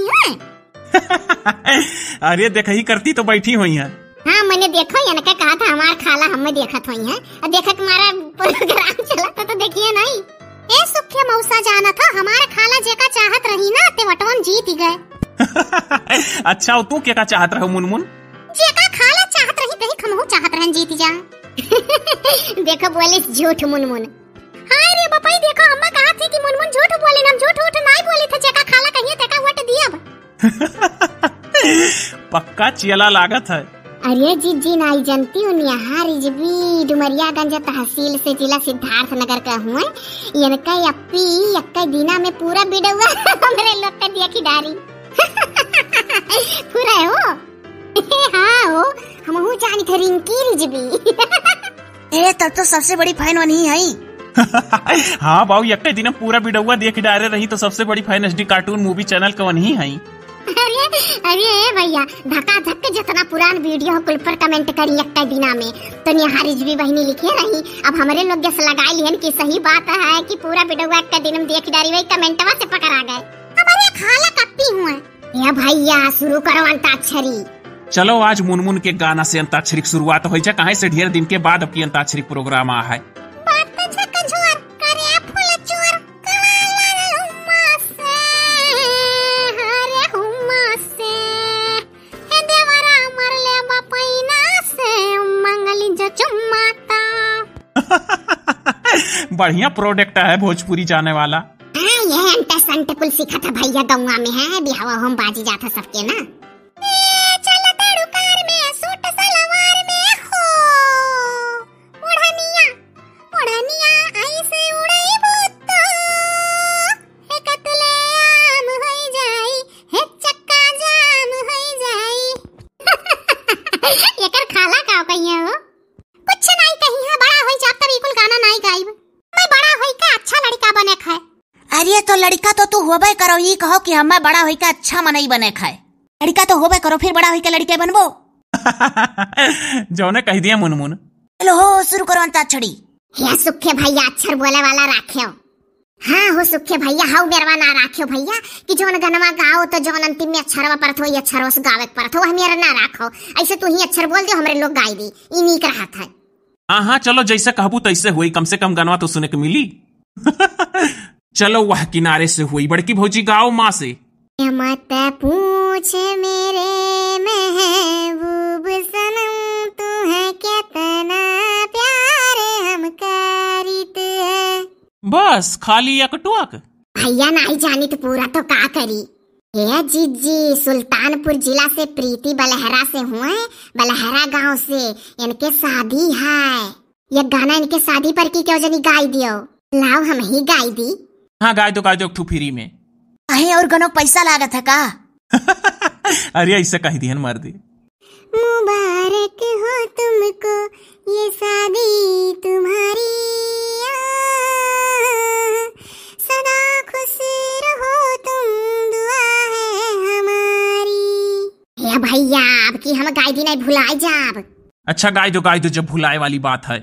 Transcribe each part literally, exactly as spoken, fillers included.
हैं? अरे, देखही करती तो बैठी होइहैं। हाँ, मने देखो, इनका कहा था हमार खाला हमें देखत होइहैं। अब देखत मारा program चला था तो देखिए नहीं। ए सुखे मौसा, जाना था हमार खाला जेका चाहत रही ना, ते वटवन जीत गए। अच्छा, और तू केका चाहत रहो मुनमुन? जेका खाला चाहत रही, तही हमहू चाहत रहन जीत जा। देखो बोलिस झूठ मुनमुन। हाय रे बपई, देखो अम्मा कहा थी कि मुनमुन झूठ बोले, हम झूठ उठ नाई बोले थे, जेका खाला कहिए तेका वोट दियब। पक्का चेला लागत है। अरे जिज्जी, नाई जनती हूँ, निहार रिजवी डुमरियागंज तहसील से जिला सिद्धार्थनगर का हुए। इनका अप्पी एक्का दिना में पूरा बिडौआ हमरे लोग का देखी डारी। पूरा है हो। हाँ हो, हमहू जानी थे रिंकी रिजवी। ए, तब तो सबसे बड़ी fan वनही है। हाँ बाऊ, एक्के दिन पूरा बिडौआ देख डारे रही तो सबसे बड़ी fan HD cartoon movie channel का वनही है। अरे, अरे ए भैया, धका धक के जितना पुरान video हो कुल पर comment करी एक्के दिना में। तो निहार रिजवी बहिनी लिखे रही, अब हमरे लोग गैस लगाई लिहन कि सही बात है कि पूरा बिडौआ एक्के दिन में देख डारी, वही commentवा से पकड़ा गए। हमारे खाला कत्ती हुआ। ए भैया, शुरू करो अंताक्षरी। चलो, आज मुनमुन के गाना से अंताक्षरी की शुरुआत होइ जा, काहे से ढेर दिन के बाद अब की अंताक्षरी program आ है। बात झकझोर करे फूल चोर, कड़ा लागल हुम्मा से, हरे हुम्मा से, हे देवरा मरले बपैना से, मंगली जो चुम्मा ता। बढ़िया product है भोजपुरी जाने वाला। हाँ, ये अंट संट कुल सीखा था भैया, गौवा में है, बिहावा हम बाजी जाता सबके ना। ए, चल ताड़ू कार में, सूट सलवार में हो। ओढ़निया, ओढ़निया, ऐसे उड़ैबू तो, हे कतले आम होई जाई, हे चक्का जाम होई जाई। एकर खाला का कहिया हो? कुछ नाई कही है, बड़ा होई जाब तब ई कुल गाना नाई गाइब। मैं बड़ा होई के अच्छा लड़का बने खाए। अरे तो लड़का तो तू होबे करो, ई कहो कि हमें बड़ा होई के अच्छा मनई बने खाए। लड़का तो होबे करो, फिर बड़ा होई के लड़के बनबो। जौने कह दिया मुनमुन। चलो हो, शुरू करो अंताक्षरी। हे सुखे भैया, अक्षर बोले वाला राख्यो। हाँ हो सुखे भैया, हऊ बेरवा ना राख्यो भैया कि जौन गनवा गाओ तो जौन अंतिम में अक्षरवा परत हो, ये अक्षरवा से गावे के परत हो, हम यार ना राखो। ऐसे तू ही अक्षर बोल दियो, हमरे लोग गाई दी, ई नीक रहत है। हाँ, हाँ, चलो, जैसे कहबू तैसे होई, कम से कम गनवा तो सुने के मिली। चलो, वह किनारे से होई, बड़की भौजी गाओ माँ से। मत पूछ मेरे महबूब सनम, तुम्हें कितना प्यार हम करीत है। बस, खाली एक टोक? भैया, नाई जानी तो पूरा तो का करी। हे जिज्जी, सुल्तानपुर जिला से प्रीति बलहरा से हुए, बलहरा गांव से, इनके शादी है। ये गाना इनके शादी पर की क्यों जनी गाई दियो। लाओ हम ही गाई दी। हाँ, गाई दो, गाई दो, एक ठू free में। अहे, और गनो पैसा लागत है का? अरे, ऐसे कह दिहन मर्दे। मुबारक हो तुमको ये शादी तुम्हारी, आ, सदा खुश रहो तुम, दुआ है हमारी। हे भैया, अब की हम गाय दी नहीं भुलाए जाब। अच्छा, गाय दो, गाय दो, जब भुलाए वाली बात है।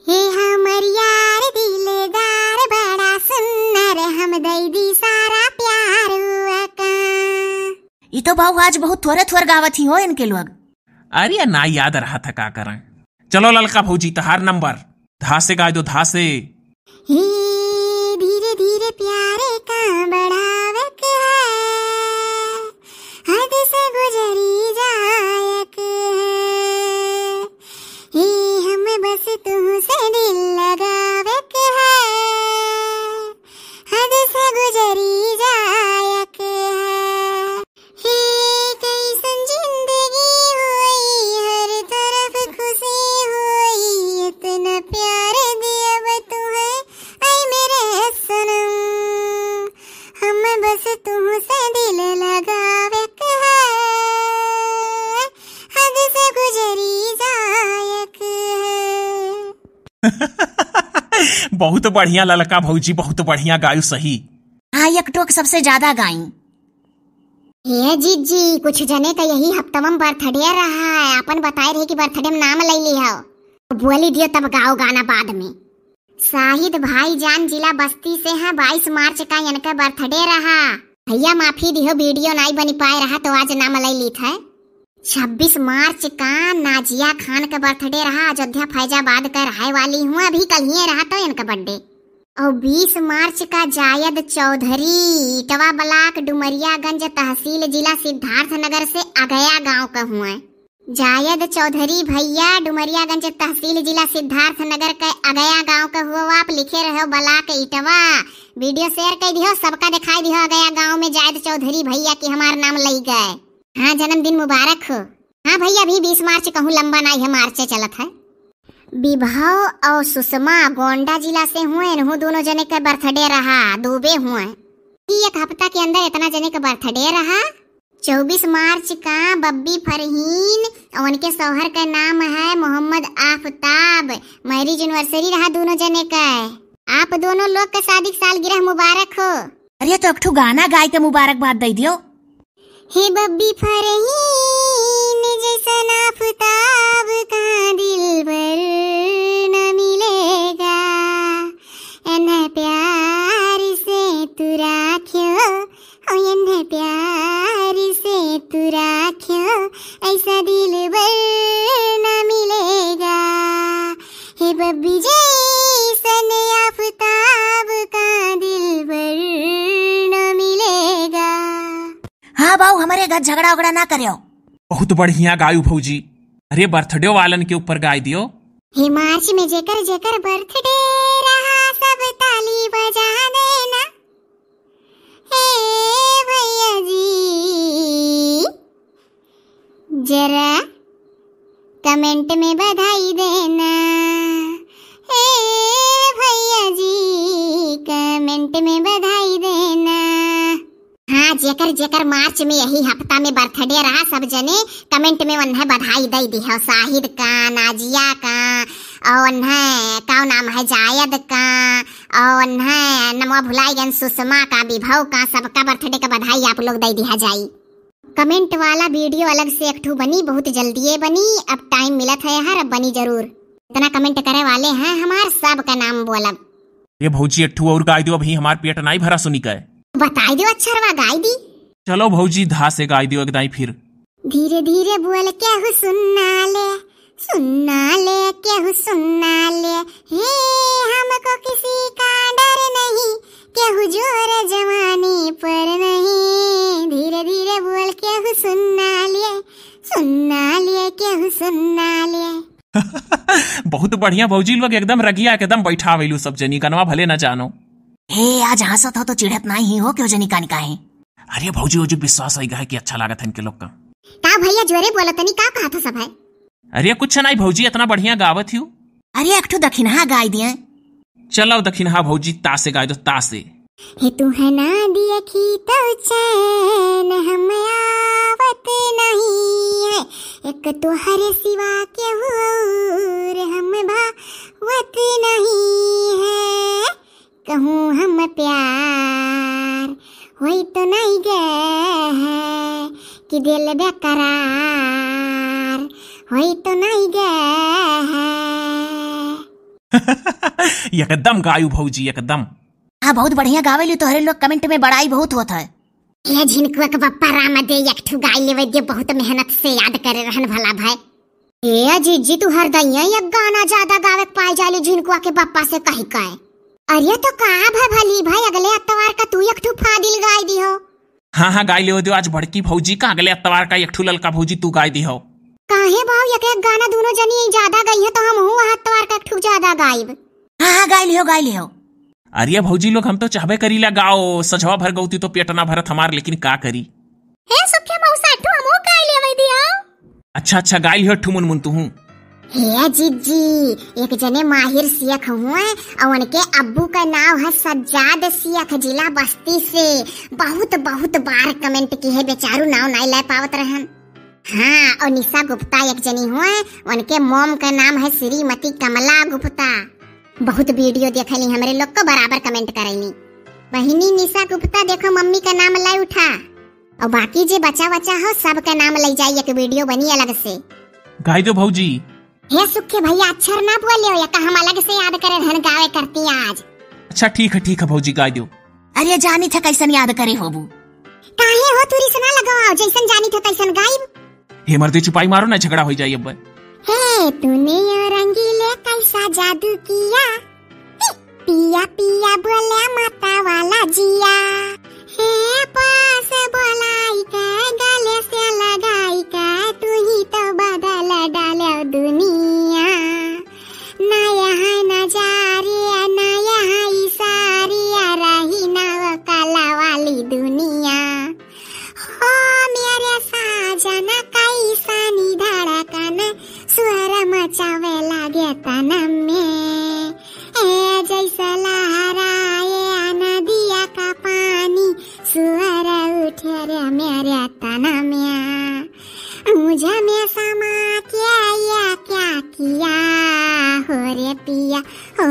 हे हमर यार दिलदार, बड़ा सुन्नर, हम दई दी सारा प्यार हुआ का। ई तो बाऊ आज बहुत थोरे थोर गावत ही हो इनके लोग। अरे ना याद रहा था का करें। चलो ललका भौजी, तहार नंबर। धा से गाय दो, धा से। हे धीरे धीरे प्यारे का बढ़ावे के है, हद से गुजरी जाए के है। हे हम बस तुहसे दिल लगावे के है, हद से गुजरी जाए के है। हे कैसन जिंदगी होई, हर तरफ खुशी होई, इतना प्यार दियब तुहे, ऐ मेरे सनम। हम बस तुहसे दिल लगावे के है, हद से गुजरी जाए के है। बहुत बढ़िया ललका भौजी, बहुत बढ़िया गायु सही। हाँ, एक टोक सबसे ज्यादा गाई। हे जीजी, कुछ जने का यही हफ्तवा में birthday रहा है, अपन बताए रहे कि birthday में नाम ले ली हो, बोली दियो तब गाओ गाना बाद में। शाहिद भाईजान जिला बस्ती से हैं, बाईस मार्च का इनका birthday रहा। भैया माफी दिहो, video नाई बनी पाए रहा तो आज नाम लई लीत है। छब्बीस मार्च का नाजिया खान का birthday रहा, अयोध्या फैजाबाद का रहे वाली हुआ, अभी कल ही रहा तो इनका birthday। और बीस मार्च का जायद चौधरी, इटवा block, डुमरियागंज तहसील, जिला सिद्धार्थनगर से अगया गांव का हुआ। जायद चौधरी भैया, डुमरियागंज तहसील, जिला सिद्धार्थनगर के अगया गांव के हुआ, आप लिखे रहो block इटवा। Video share कर दिहो, सबका दिखाई दिहो अगया गांव में जायद चौधरी भैया की हमार नाम लई गए। हाँ, जन्मदिन मुबारक हो। हाँ भैया, अभी बीस मार्च कहूँ लंबा नाई है, मार्चे चलत है। विभव और सुषमा गोंडा जिला से हुए, इनहू दोनों जने के birthday रहा, दूबे हुए। ई एक हफ्ता के अंदर इतना जने के birthday रहा। चउबीस मार्च का बब्बी फरहीन और उनके शौहर का नाम है मोहम्मद आफताब। Marriage anniversary रहा दोनों जने का। आप दोनों लोग के शादी की सालगिरह मुबारक हो। अरे, तो एक ठो गाना गाय के मुबारकबाद दे दियो। हे बब्बी फरहीन, जैसन आफताब का दिलबर न मिलेगा। एन्हे प्यार से तू राख्यो, ओ एन्हे प्यार से तू राख्यो, ऐसा दिलबर न मिलेगा। हे बब्बी जैसन आफताब का दिलबर न मिलेगा। हाँ बाऊ, हमरे घर झगड़ा उगड़ा ना करियो। बहुत बढ़िया गायू भौजी। अरे, birthday वालन के ऊपर गाय दियो। हे मार्च में जेकर जेकर birthday रहा, सब ताली बजा देना। हे भैया जी, जरा comment में बधाई देना। हे भैया जी, comment में बधाई देना। हाँ, जेकर जेकर मार्च में यही हफ्ता में birthday रहा, सब जने comment में उन्हें बधाई दे दिहो। शाहिद का, नाजिया का, और उन्हें का नाम है, जायद का, और उन्हें नमवा भुलाई गन, सुषमा का, विभव का, सबका birthday का बधाई आप लोग दे दिहा जाई। Comment वाला video अलग से एक ठो बनी, बहुत जल्दिए बनी। अब time मिलत है यार, अब बनी जरूर। इतना comment करे वाले हैं हमार, सबका नाम बोलब। ये भौजी, एक ठो और गाय दो, अभी हमार पेट नाई भरा सुनी के। बताई दो अच्छरवा, गाय दी। चलो भौजी, धा से गाय दो एक दाई फिर। धीरे धीरे बोल केहू सुन्ना ले, सुन्ना ले केहू सुन्ना ले, हे हमको किसी का डर नहीं, केहू जोर जवानी पर नहीं। धीरे धीरे बोल केहू सुन्ना ले, सुन्ना ले केहू सुन्ना ले। बहुत बढ़िया भौजी लोग, एकदम रगिया एकदम बैठा वेलू सब जनी, गनवा भले न जानो। हे, आज हंसत हो तो चिढ़त नाई ही हो, क्यों जनी कानी काहे? अरे भौजी, वो जो विश्वास होई गए कि अच्छा लागत है इनके लोग का। का भैया जोरे बोलो तनी, का कहत हो सब है? अरे कुछ नाई भौजी, इतना बढ़िया गावत हियो। अरे एक ठो दखिनहा गाय दिए। चलो दखिनहा भौजी, तासे गाय दो, तासे। हे तू है ना दियखी तो चैन हम आवत नहीं है, एक तोहरे सिवा केहू और हम भावत नहीं है। कहूँ हम प्यार होई तो नहीं गए है, कि दिल बेकरार होई तो नहीं गए है। एकदम गायू भौजी, एकदम। हाँ, बहुत बढ़िया गावेली, तोहरे लोग comment में बड़ाई बहुत होत है। ए झिनकुआ के बप्पा राम दे, एक ठो गाय लेवे दे, बहुत मेहनत से याद करे रहन भला भाई। ए जिज्जी, तू हरदइया एक गाना ज्यादा गावे के पाए जाली झिनकुआ के बप्पा से कही के। अरे तो का भा भली भाई, अगले अतवार का तू एक ठो फादिल गाय दिहो। हाँ, हाँ, गाय लेवे दो, आज बड़की भौजी का, अगले अतवार का एक ठो ललका भौजी तू गाय दिहो। काहे बाऊ, एक एक गाना दोनों जनी ज्यादा गई है तो हम हूँ अतवार का एक ठो ज्यादा गाइब। हाँ, हाँ, गाय लिहो, गाय लिहो। अरे भौजी लोग, हम तो चाहबे करीला गाओ, सझवा भर गौती तो पेट ना भरत हमार, लेकिन का करी। हे सुखे मौसा, एक ठो हमहू गाय लेवे दियो। अच्छा, अच्छा, गाय लिहो ठुमुन मुन तुहू। हे जिज्जी, एक जने माहिर शेख हुए और उनके अब्बू का नाव है सज्जाद शेख, जिला बस्ती से। बहुत, बहुत बार comment की है, बेचारू नाव नहीं ले पावत रहन। हाँ, और निशा गुप्ता एक जनी हुए, उनके mom का नाम है श्रीमती कमला गुप्ता। बहुत video देखली, हमरे लोग को बराबर comment करेली। बहिनी निशा गुप्ता, देखो मम्मी का नाम ले उठा। और बाकी जे बचा बचा हो, सबका नाम ले जाई, एक video बनी अलग से। गाय दो भौजी। हे सुखे भैया, अच्छर ना बोले हो, या का हम अलग से याद करे रहन गावे करती आज। अच्छा, ठीक है, ठीक है भौजी, गाय दो। अरे जानी था कैसन याद करे होबू। काहे हो तुरी से ना लगवाओ, जैसन जानी थे तैसन गाइब। हे मर्दे, चुपाई मारो ना, झगड़ा हो जाई अब। हे तूने ये रंगीले कैसा जादू किया, पिया पिया बोले मता वाला जिया। हे पास बोलाई के गले से लगाई के तू ही तो बदल डाले दुनिया। नया है नजारिया, नया है इशारिया, रही ना वो काला वाली दुनिया। हो मेरे साजन कैसनी धड़कन, स्वर मचावे लागे तन में। ए जैसे लहराए नदिया का पानी, स्वर उठे रे मेरे तन में। मुझे में समा के ये क्या किया हो रे पिया, हो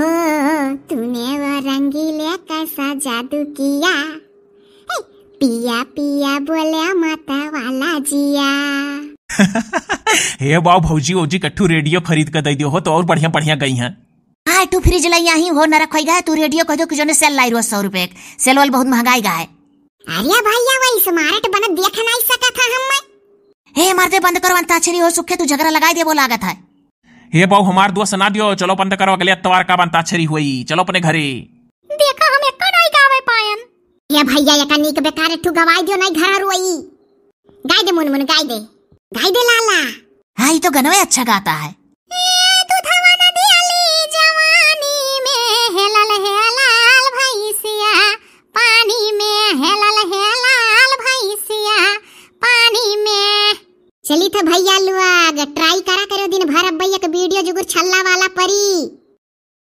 तूने वो रंगीले कैसा जादू किया। हे, पिया पिया बोले मत वाला जिया। हे बाऊ भौजी, ओजी कट्ठू रेडियो खरीद के दे दियो हो तो और बढ़िया बढ़िया गई हैं। हाँ, तू फ्रिज लई आई हो, नरक होई गए, तू रेडियो कह दो कि जोने सेल लाई रोज सौ रुपए के। सेल वाल बहुत महंगाई गए। अरे भैया, वही स्मार्ट बनत देख नहीं सकत है हम। हे मर्दे, बंद करो अंताक्षरी हो, सुखे तू झगड़ा लगाई देबो लागत है। हे बाऊ, हमार दोस्त ना दियो, चलो बंद करो, अगले अतवार का अंताक्षरी हुई, चलो अपने घरे। देखा हम एक नहीं गावे पायन। हे भैया, एक नीक बेकार ठू गवाई दियो, नहीं घर रोई। गाय दे मुनमुन, गाय दे, गाय दे लाला। हाँ, ये तो गनवे अच्छा गाता है। ए, दूधवा नदी आली जवानी में, हेलल हेलाल भैंसिया पानी में, हेलल हेलाल भैंसिया पानी में। चली था भैया लोग, ट्राई करा करो दिन भर, अब भैया के वीडियो जुगुर छल्ला वाला परी।